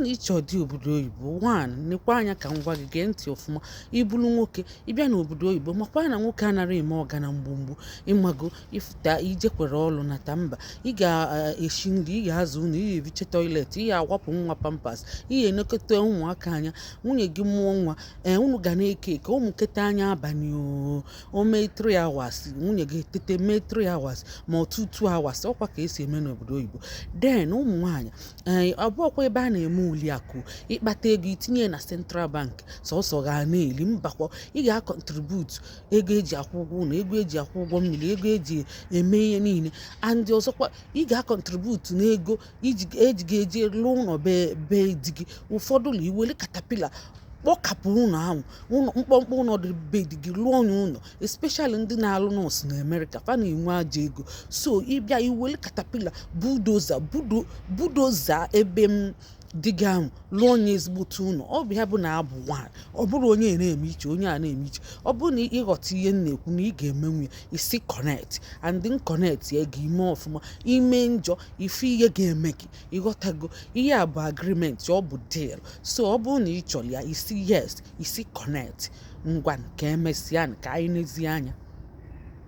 na ị chọọ di obodo oyibo, one, nekwa anya ka m gwa gị, gee ntị ọfụma. Ịbụrụ nwoke, ịbịa n'obodo oyibo, makwa na nwoke anaghị eme ọga na mgbumgbu. Ịmago, ịfụta ijekwere ọlụ nata mba, ị ga-esi nri, ị ga-aza ụlọ, ị ga-eviche toilet, ị ga-awapụ nwa pampers, ị ga-enekọta ụmụaka anya. Nwunye gị mụọ nwa, ee, unu ga na-eke eke ụmụ keta anya abalị. O mee 3 hours, nwunye gị etete mee 3 hours ma ọ 2 2 hours. Ọkwa ka esi eme n'obodo oyibo. Then ụmụ nwaanyị, ee, ọ bụọkwa ebe a na-eme uli akụ, ịkpata ego itinye na central bank, sọsọ ga na-eli. Mbakwa, ị ga-acontribute ego eji akwụ ụgwọ ụlọ, ego eji akwụ ụgwọ mmiri, ego eji eme ihe niile. And ọzọkwa, ị ga-acontribute n'ego iji eji ga-eji lụọ ụlọ be di gị. Ụfọdụ ụlọ, iwere caterpillar kpọkapụ ụlọ ahụ, ụlọ mkpọmkpọ, ụlọ dị be di gị, lụọ onye ụlọ. Especially ndị na-alụ nọọsụ na Amerịka, fa na-enwe ajọ ego. So ịbịa, iwere caterpillar, bulldozer, bulldozer ebe m di gị ahụ, lụọ onye ezigbote ụlọ. Ọ bụ ya bụ na abụ nwaanyị, ọ bụrụ onye na-eme iche, onye a na-eme iche. Ọ bụrụ na ịghọta ihe m na-ekwu na ị ga-emenwu ya, isi connect and connect ya ga ime ọfụma. Ime njọ, ife ihe ga-eme gị. Ịghọtago? Ihe a bụ agreement, ọ bụ deal. So ọ bụrụ na ị chọrọ ya, isi yes, isi connect. Ngwa, ka emesịa, ka anyị nezie anya.